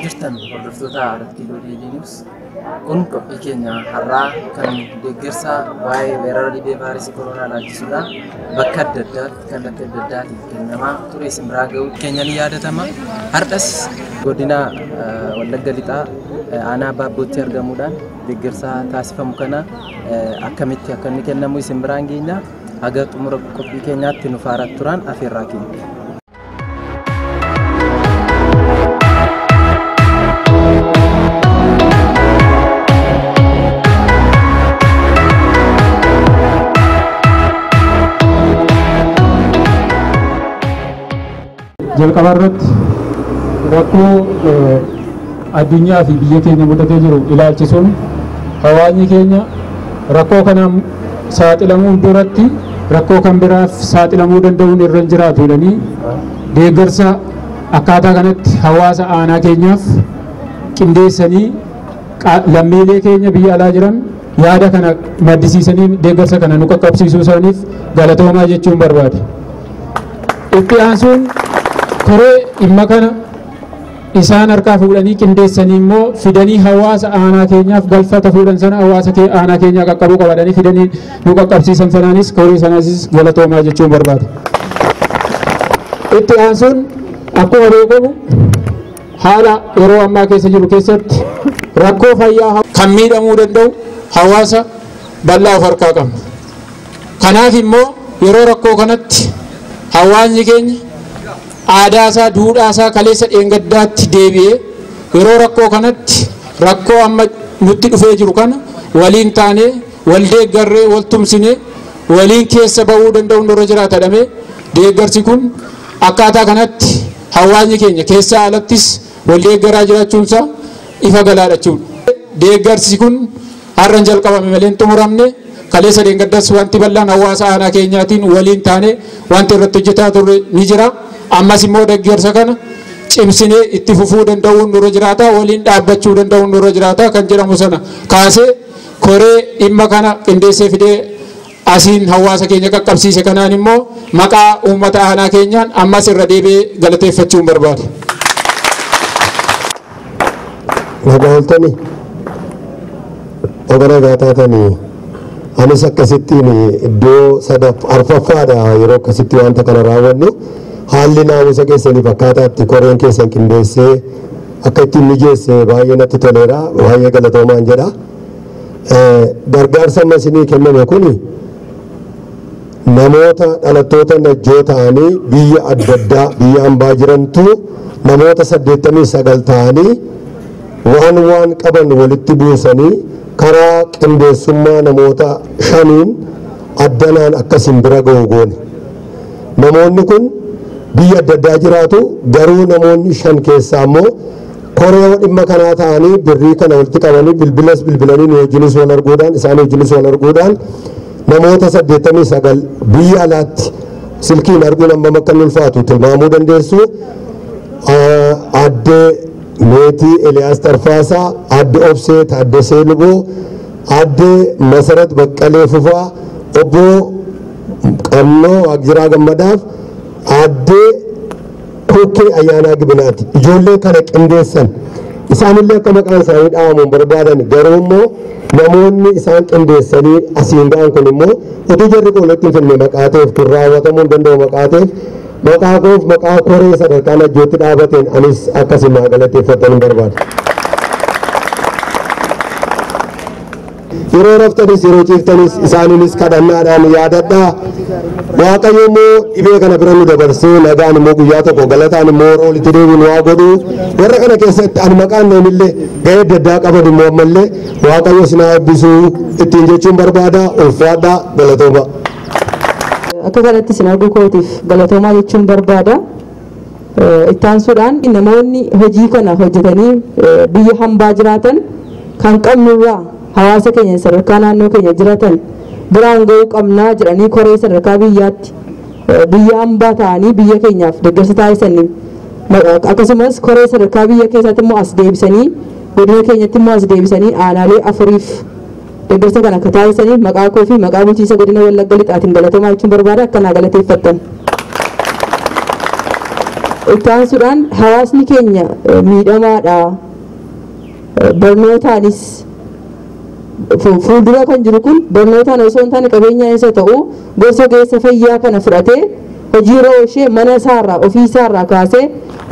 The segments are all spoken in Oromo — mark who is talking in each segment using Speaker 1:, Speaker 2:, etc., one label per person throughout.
Speaker 1: Jirtan hordoftoota Arat Kiiloo Daily News, kun qophii keenya har'aa kan deeggarsa waa'ee weerara dhibee vaayirasii koronaa ilaalchisuudhaan bakka adda addaatti kallattii adda addaatiin kennamaa ture isin biraa ga'uu keenya ni yaadatama. Har'as godina Wallagga Lixaa aanaa Baabbootti argamuudhaan deeggarsa taasifamu kana akkamitti akka inni kennamu isin biraan geenya. Haga xumura qophii keenyaatti nu faara turan afeerraa keenya.
Speaker 2: Jalqaba irratti rakkoo addunyaa fi biyya keenya mudatee jiru ilaalchisuun hawaasni keenya rakkoo kanaan saaxilamuu duratti rakkoo kan biraaf saaxilamuu danda'uun irra hin jiraatu jedhanii deeggarsa akkaataa kanatti hawaasa aanaa keenyaaf qindeessanii lammiilee keenya biyya alaa jiran yaada kana maddisiisanii deeggarsa kana nu qaqqabsiisuu isaaniif galatoomaa jechuun barbaada. Itti aansuun koree dhimma kana isaan harkaa fuudhanii qindeessanii immoo fidanii hawaasa aanaa keenyaaf galfata fuudhan sana hawaasa aanaa keenyaa qaqqabuu qabatanii fidanii nu qaqqabsiisan sanaanis koree sanaanis galatoomaa jechuun barbaada. Itti aansuun akkuma beekamu haala yeroo ammaa keessa jiru keessatti rakkoo fayyaa kan miidhamuu danda'u hawaasa bal'aa of harkaa qabna. Kanaaf immoo yeroo rakkoo kanatti hawaasni keenya aadaa isaa duudhaa isaa kaleessa dheengaddaatti deebi'ee yeroo rakkoo kanatti rakkoo amma nutti dhufee jiru kana waliin taanee wal deeggarree wal tumsinee waliin keessa ba'uu danda'u nurra jiraata dhamee deeggarsi kun akkaataa kanatti hawaasni keenya keessaa alattis wal deeggaraa jiraachuunsaa ifa galaadha jechuudha. Deeggarsi kun har'an jalqabame malee hin xumuramne. Kaleessa dheengaddas wanti bal'aan hawaasa aanaa keenyaatiin waliin taanee wanti irratti hojjetaa turre ni jira. Ammas immoo deeggarsa kana cimsinee itti fufuu danda'uun nurra jiraata, waliin dhaabbachuu danda'uun nurra jiraata kan jedhamu sana kaasee koree dhimma kana qindeessee fidee asiin hawaasa keenya qaqqabsiise kanaan immoo maqaa uummata aanaa keenyaan ammas irra deebi'ee galateeffachuun barbaada.
Speaker 3: Nagaa ooltanii oga nagaa taatanii anis akkasittiin iddoo arfaffaadha yeroo akkasitti wanta kana raawwannu. Haalli naamusa keessaniif akkaataatti koreen keessan qindeessee akka ittiin mijeesse baay'ee natti toleera, baay'ee galatoomaan jedha. Gargaarsa amma isinii kenname kuni namoota dhalattoota Najjoo ta'anii biyya adda addaa biyya hambaa jirantu namoota 89 ta'anii waan qaban walitti buusanii karaa qindeessummaa namoota 5 addanaan akkasin bira ga'u goone. Namoonni kun biyya adda addaa jiraatu, garuu namoonni 5 keessaa immoo koree dhimma kanaa ta'anii birrii kana walitti qabanii bilbilas bilbilanii nu wajjinis wal arguudhaan isaan wajjinis wal arguudhaan namoota 89 biyya alaatti silkiin arguun hammam akka inni ulfaatu tilmaamuu dandeessu. Aadde Meetii Eliyaas Tarfaasaa, Aadde Obsee Taaddasee Luboo, Aadde Masarat Baqqalee Fufaa, Obbo Qannoo Waaqjiraa Gammadaaf, Aadde Kokkee Ayyaanaa Gibinaati. Ijoolleen kana qindeessan. Isaanillee akka maqaan isaanii dhaabamu barbaadan, garuu immoo namoonni isaan qindeessanii asiin ga'an kun immoo utuu jarri kun walitti hin finne maqaa ta'eef kun raawwatamuu hin danda'u maqaa ta'eef maqaa koof maqaa koree sadarkaa Najjootti dhaabateen anis akkasuma galateeffatan hin barbaada. Yeroo raftanis yeroo ciiftanis isaaniinis kadhannaadhaan yaadadhaa. Waaqayyo immoo dhibee kana bira nu dabarsee nagaan immoo guyyaa tokko galataan immoo warra walitti deebiin waa godhu. Warra kana keessatti ani maqaan namillee gahee adda addaa qaban immoo ammallee Waaqayyo isin haa eebbisu ittiin jechuun barbaada. Ulfaadhaa, galatooma.
Speaker 4: Akka kanatti isin arguu kootiif galatoomaa jechuun barbaada. Itti aansuudhaan namoonni hojii kana hojjetanii biyya hambaa jiraatan kan qabnurraa hawaasa keenya sadarkaa naannoo keenya jiraatan biraan ga'uu qabnaa jedhanii koree sadarkaa biyyaatti biyya hambaa ta'anii biyya keenyaaf deeggarsa taasisanii akkasumas koree sadarkaa biyya keessaatti immoo as deebisanii godina keenyatti immoo as deebisanii aanaalee 4 deeggarsa kana akka taasisaniif maqaa koo fi maqaa bulchiinsa godina Wallagga Lixaatiin galatoomaa jechuun barbaada. Akkanaa galateeffattan. Itti aansuudhaan hawaasni keenya miidhamaadha. Barnootaanis fuuldura kan jiru kun barnootaan osoo hin taane qabeenyaan isa ta'u gorsa ogeessa fayyaa kana fudhatee hojii yeroo ishee mana isaarraa ofii isaarraa kaasee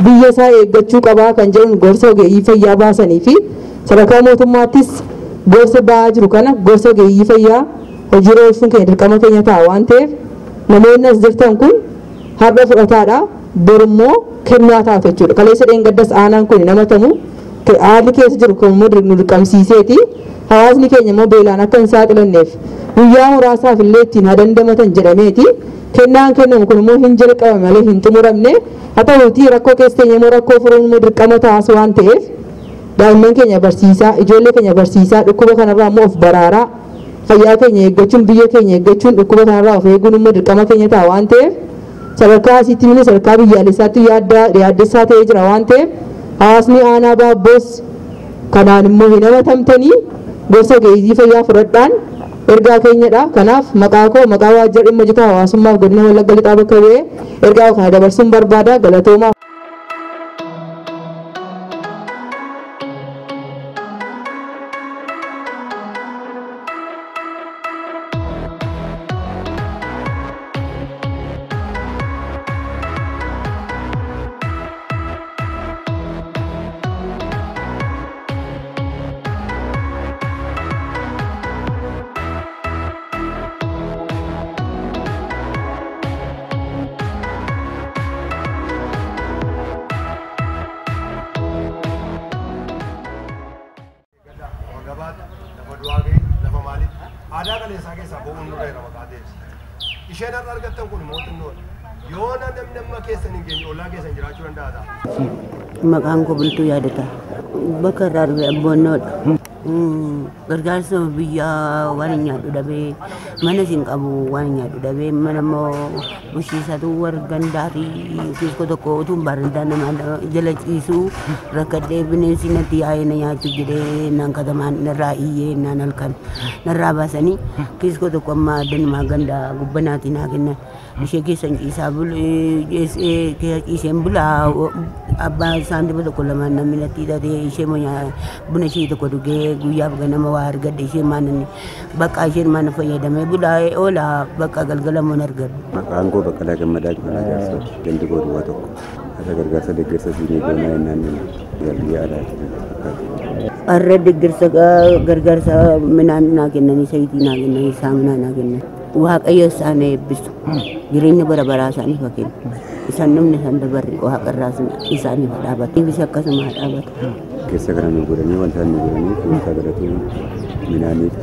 Speaker 4: biyya isaa eeggachuu qabaa kan jedhuun gorsa ogeeyyii fayyaa baasanii fi sadarkaa mootummaattis gorsa ba'aa jiru kana gorsa ogeeyyii fayyaa hojii yeroo oolchuun keenya dirqama keenya ta'a waan ta'eef namoonni as jirtan kun har'a fudhataadha borummoo kennaa taatu jechuudha. Kaleessa dheengaddas aanaan kun namatamu haalli keessa jiru kun immoo nu dirqamsiiseeti. Hawaasni keenya immoo beelaan akka hin saaxilamneef guyyaa muraasaaf illee ittiin haa dandamatan jedhameeti. Kennaan kennamu kun immoo hin jalqabame malee hin xumuramne. Haa ta'uutii rakkoo keessa keenya immoo rakkoo furuun immoo dirqama taas waan ta'eef daa'imman keenya barsiisaa, ijoollee keenya barsiisaa, dhukkuba kanarraa immoo of baraaraa, fayyaa keenya eeggachuun, biyya keenya eeggachuun, dhukkuba kanarraa of eeguun immoo dirqama keenya ta'a waan ta'eef sadarkaa asiitti mini sadarkaa biyyaalessaatti yaaddessaa ta'ee jira waan ta'eef hawaasni aanaa Baabboos kanaan immoo hin hamatamtanii gorsa ogeeyyii fayyaa fudhadhaan ergaa keenyadha. Kanaaf maqaa koo maqaa waajjira dhimma hojjetaa hawaasummaaf godina Wallagga Lixaa bakka bu'ee ergaa kana dabarsuun barbaada. Galatoomaa.
Speaker 3: Aadaa kaleessaa keessaa bo'uun nurra jira maqaa ta'eef. Isheen har'a argattan kun mootummoodha. Yoo namni amma keessan hin geenye ollaa keessan jiraachuu danda'a ta'a.
Speaker 5: Maqaan koo Bultuu Yaadataa. Bakka irraa dhufe Abboonnoodha. Gargaarsa biyyaa waan hin nyaadhu dhabee mana hin qabu waan hin nyaadhu dhabee mana immoo bulchiisatu warra gandaa fi kiiskoo tokko utuu barandaa nama jala ciisu rakkadhee bineensi natti yaa'ee na nyaachuu jedhee naan katamaan narraa iyyee naan halkan narraa baasanii kiiskoo tokko amma danumaa gandaa gubbanaatii naa kennan ishee keessa ciisaa ciiseen bulaa abbaa saantima tokko lamaan namni natti hidhatee ishee buna ishee tokko dhugee guyyaaf ganama waa argadhe ishee maanan bakka isheen maana fayyadamee bulaa oola bakka galgala moon argadhu.
Speaker 6: Maqaan koo Baqqalaa Gammadaa Jimalaa Jaarsooti. Gandi koo duwwaa tokko. Asa gargaarsa deeggarsa siinii goonaa jennaan biyya alaatti fakkaata.
Speaker 5: Har'a deeggarsa gargaarsa midhaan naa kennanii zayitii naa kennanii saamunaa naa kennan. Waaqayyo isaan eebbisu. Jireenya bara baraa isaaniif haa kennu. Isaan namni isaan dabarre waaqarraa isaaniif haa dhaabatu. Ibis akkasuma haa dhaabatu.
Speaker 6: Keessa kana nu godhanii wanta nu godhanii kunuunsaa galatuu midhaaniif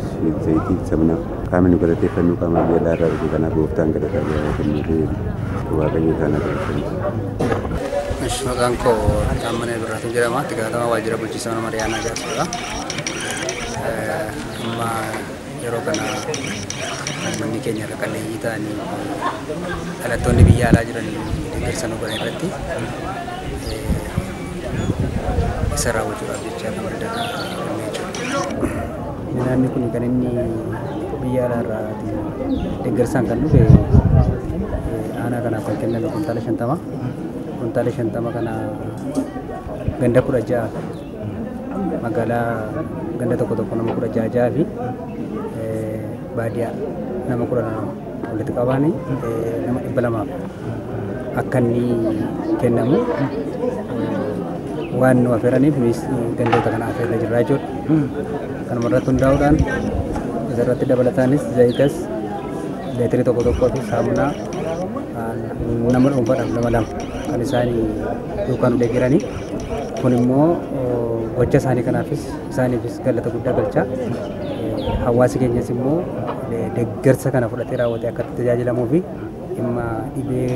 Speaker 6: zayitii saamunaa qaamni nu galateeffannu qaama biyya alaarraa dhufe kanaaf gooftaan galataa kennuufi waaqayyo isaan haa galateeffannu.
Speaker 7: Maqaan koo Taammanee Birraatuu jedhama. Itti gaafatamaa waajjira bulchiinsa mana maree aanaa Jaarsoodha. Amma yeroo kana uummanni keenya irra qalleeyyii ta'anii dhalattoonni biyya alaa jiran deeggarsa nu godhan irratti isa raawwachuudhaaf jecha kan adda jechuudha. Midhaanni kun kan inni biyya alaarraa deeggarsaan kan dhufe aanaa kanaaf kan kenname kuntaala 50. Kuntaala 50 kana ganda 16 magaalaa ganda tokko tokko nama 16 fi baadiyyaa nama 10 walitti qabaanii nama 200 akka inni kennamu waan nu affeeraniif nuyi gandoota kana affeerra jirra jechuudha. Kanuma irratti hundaa'uudhaan isarratti dabalataanis zayitas leetirii tokko tokkoo fi saamunaa nama dhuunfaadhaaf lama lama kan isaan duukaa nu deeggaranii kun immoo gocha isaanii kanaafis isaaniifis galata guddaa galcha. Hawaasi keenyas immoo deeggarsa kana fudhatee raawwatee akka tajaajilamuu fi dhimma dhibee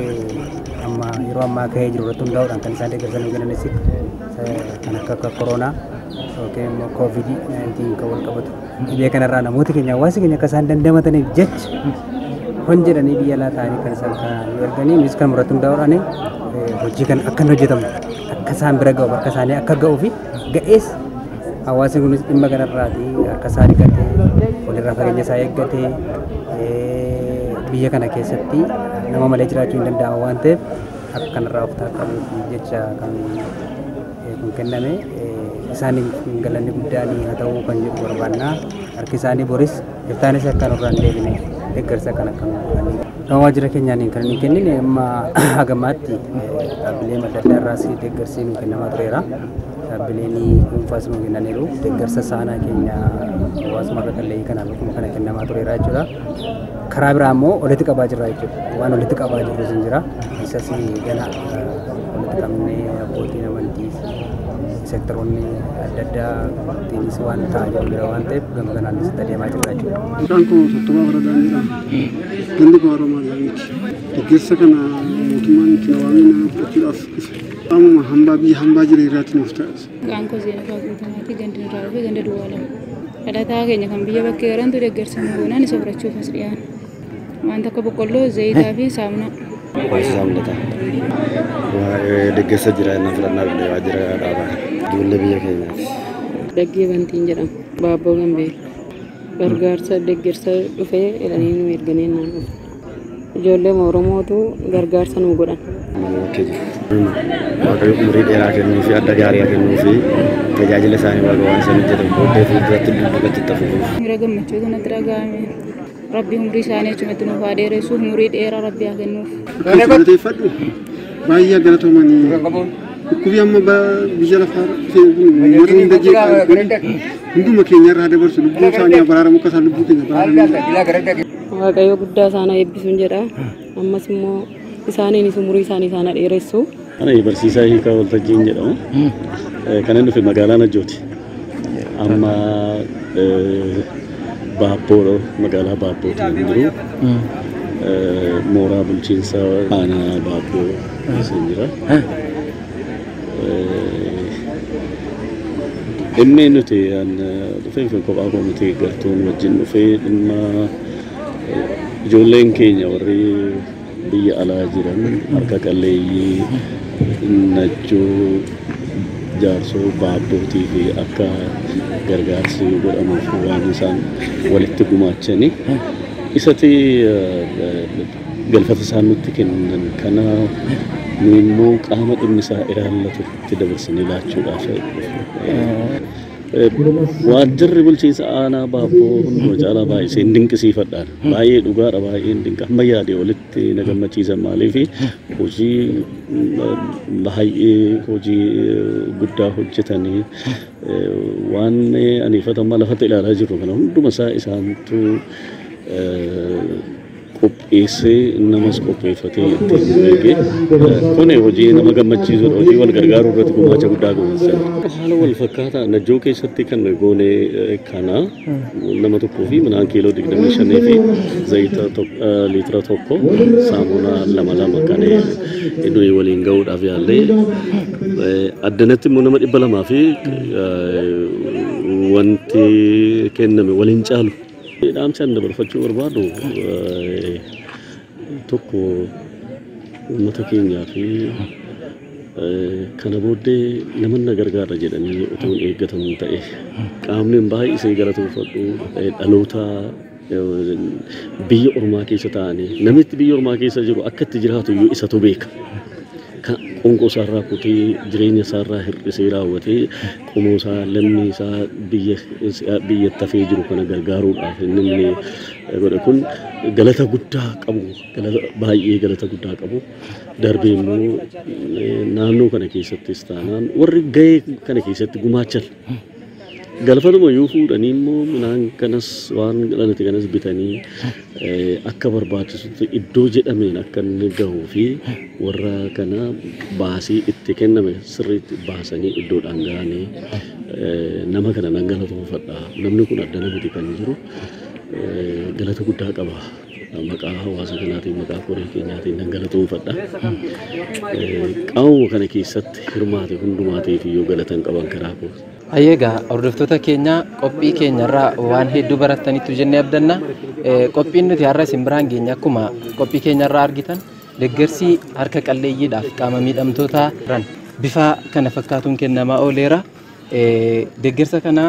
Speaker 7: amma yeroo ammaa ka'ee jiru irratti hundaa'uudhaan kan isaan deeggarsa nu kennanis kan akka koronaa yookiin immoo COVID-19 kan wal qabatu dhibee kanarraa namooti keenya hawaasi keenya akka isaan dandamataniif jecha hon jedhanii biyya alaa ta'anii kan isaan nu erganii nus kan irratti hundaa'uudhaan hojii kan akka inni hojjetamu akka isaan bira ga'u harka isaanii akka ga'uu fi ga'ees hawaasni kunis dhimma kanarraati harka isaa dhiqatee walirraa fageenya isaa eeggatee biyya kana keessatti nama malee jiraachuu hin danda'amu waan ta'eef Akka kanarraa of qabuuf jecha kan kun kenname isaaniin galanni guddaan haa ta'uu kan jedhu barbaanna. Harki isaanii boris iftaanis akka nurraa hin deebine deeggarsa kan akka nu Gama waajjira keenyaan kan inni kennine amma hagamaatti dhaabbilee adda addaa irraas deeggarsi nu kennamaa tureera. Dhaabbileen dhuunfaas nu kennaniiru. Deeggarsa saanaa keenya hawaasuma irra qalleeyyii kanaaf akkuma kana kennamaa tureera jechuudha. Karaa biraa immoo walitti qabaa jirra jechuudha. Waan walitti qabaa jirrus hin jira. Isas gana walitti qabnee abbootiin amantii sektoroonni adda addaa ittiinis waan ta'aa jiru jira waan ta'eef gama kanaanis itti adeemaa jirra jechuudha.
Speaker 8: Maqaan koo Tottobaa Baradaan jedhama. Gandi koo Haroo Maariyaamiiti. Deeggarsa kana mootummaan itti na waamee nama fudhachuudhaaf dhufe. Qaamuma hambaa biyya hambaa jira irraatti nuuf ta'a.
Speaker 9: Maqaan koo Zeenafaa Guutamaati. Gandi nurraa dhufe ganda duwwaa 2. Dhalataa keenya kan biyya bakkee jirantu deeggarsa nu goonaan isa fudhachuuf as dhiyaana. Waan takka boqqolloo, zayitaa fi saamunaa.
Speaker 6: Barsiisaa mul'ata. Deeggarsa jira inni fudhannaa dhufne waajjira dhaabaa kana. Ijoollee biyya keenyaati.
Speaker 10: Daggee Bantiin jedhama. Baabboo Gambeel. Gargaarsa deeggarsa dhufee jedhanii nu erganii naan dhufe. Ijoollee Oromootu gargaarsa nu godhan.
Speaker 6: Nama bakkee jiru. Waaqayyo umurii dheeraa kennuu fi adda gaarii kennuu fi tajaajila isaanii waaqa waan isaan hojjetan booddee fuulduratti dudduubatti itti fufuuf.
Speaker 9: Miira gammachuutu natti dhaga'ame. Rabbi umurii isaanii achumatti nuuf haa dheeressu, umurii dheeraa Rabbi haa kennuuf.
Speaker 8: Akka itti galateeffadhu baay'ee galatoomanii dhukkubi amma biyya lafaa dhufee kun uummata hunda jeeqaa kun hunduma keenya irraa dabarsu lubbuu isaanii baraaramu akka isaan lubbuu keenya baraaramu.
Speaker 10: Waaqayyo guddaa isaan haa eebbisuun jedha. Ammas immoo isaaniinis umurii isaanii isaan haa dheeressu.
Speaker 11: Ani barsiisaa Hiikaa Waltajjiin jedhamu. Kan inni dhufe magaalaa Najjooti. Amma Baabboo magaalaa Baabbooti kan jiru. Mooraa bulchiinsa aanaa Baabboo keessa jira. Dhimmi nuti dhufee fi kophaa koo miti gartuun wajjin dhufee dhimma ijoolleen keenya warri biyya alaa jiran harka qalleeyyii Najjoo Jaarsoo Baabbootii fi akka gargaarsi godhamuuf waan isaan walitti gumaachanii isatti galfata isaan nutti kennan kana nu immoo qaama dhimmi isaa ilaallatutti dabarsanii laachuudhaaf waajjirri bulchiinsa aanaa Baabboo hunduma caalaa baay'isee hin dinqisiifadhaan. Baay'ee dhugaadha baay'ee hin dinqa. Amma yaade olitti na gammachiisan maaliif hojii baay'ee hojii guddaa hojjetanii waan ani ifatammaa lafatti ilaalaa jirru kana hunduma isaa isaantu qopheessee namas qopheeffatee ittiin eege kun hojii nama gammachiisudha. Hojii wal gargaaruu irratti gumaacha guddaa gumaachaa. Haala wal fakkaataa Najjoo keessatti kan goone kana nama tokkoo fi midhaan kiiloo 25 fi zayita liitira 1 saamunaa 2 kan nuyi waliin gahuudhaaf yaallee addanatti immoo nama 200 fi wanti kenname waliin caalu. Dhaamsa ani dabarfachuu barbaadu tokko uummata keenyaa fi kana booddee nama na gargaara jedhanii otoo hin eeggatan ta'e qaamni baay'isee galatoonfadhu dhaloota biyya ormaa keessa taa'anii namitti biyya ormaa keessa jiru akka itti jiraatu iyyuu isatu beeka. Qoonqoo isaarraa kutee jireenya isaarraa hir'isee raawwatee qomoo isaa lammii isaa biyyatti hafee jiru kana gargaaruudhaaf namni godhe kun galata guddaa qabu baay'ee galata guddaa qabu. Darbee immoo naannoo kana keessattis taanaan warri gahee kana keessatti gumaachan galfatuma yoo fuudhanii immoo midhaan kanas waan dhalate kanas bitanii akka barbaachisutti iddoo jedhameen akka inni gahuu fi warra kana baasii itti kenname sirriitti baasanii iddoodhaan gahanii nama kana nan galatoonfadha. Namni kun addana miti kan jiru galata guddaa qaba. Maqaa hawaasa kanaatiin maqaa koree keenyaatiin nan galatoonfadha. Qaamuma kana keessatti hirmaate hundumaatiif iyyuu galatan qaban karaa koo.
Speaker 1: Egaa hordoftoota keenya qophii keenyarraa waan hedduu barattaniitu jennee abdanna. Qophiin nuti har'a isin biraan geenye akkuma qophii keenyarraa argitan deeggarsi harka qalleeyyiidhaaf qaama miidhamtoota jiran bifa kana fakkaatuun kennamaa ooleera. Deeggarsa kana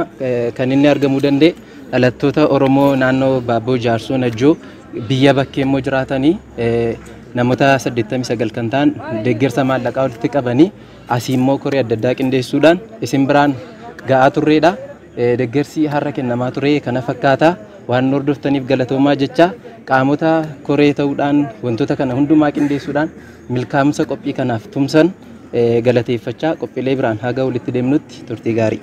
Speaker 1: kan inni argamuu danda'e dhalattoota Oromoo naannoo Baabboo Jaarsoo Najjoo Biyya bakkee immoo jiraatanii namoota 89 kan ta'an deeggarsa maallaqaa walitti qabanii asii immoo koree adda addaa qindeessuudhaan isin biraan ga'aa turreedha. Deeggarsi har'a kennamaa ture kana fakkaata. Waan nu hordoftaniif galatoomaa jecha, qaamota koree ta'uudhaan wantoota kana hundumaa qindeessuudhaan milkaa'umsa qophii kanaaf tumsan galateeffachaa, qophiilee biraan haga walitti deemnutti turtii gaarii.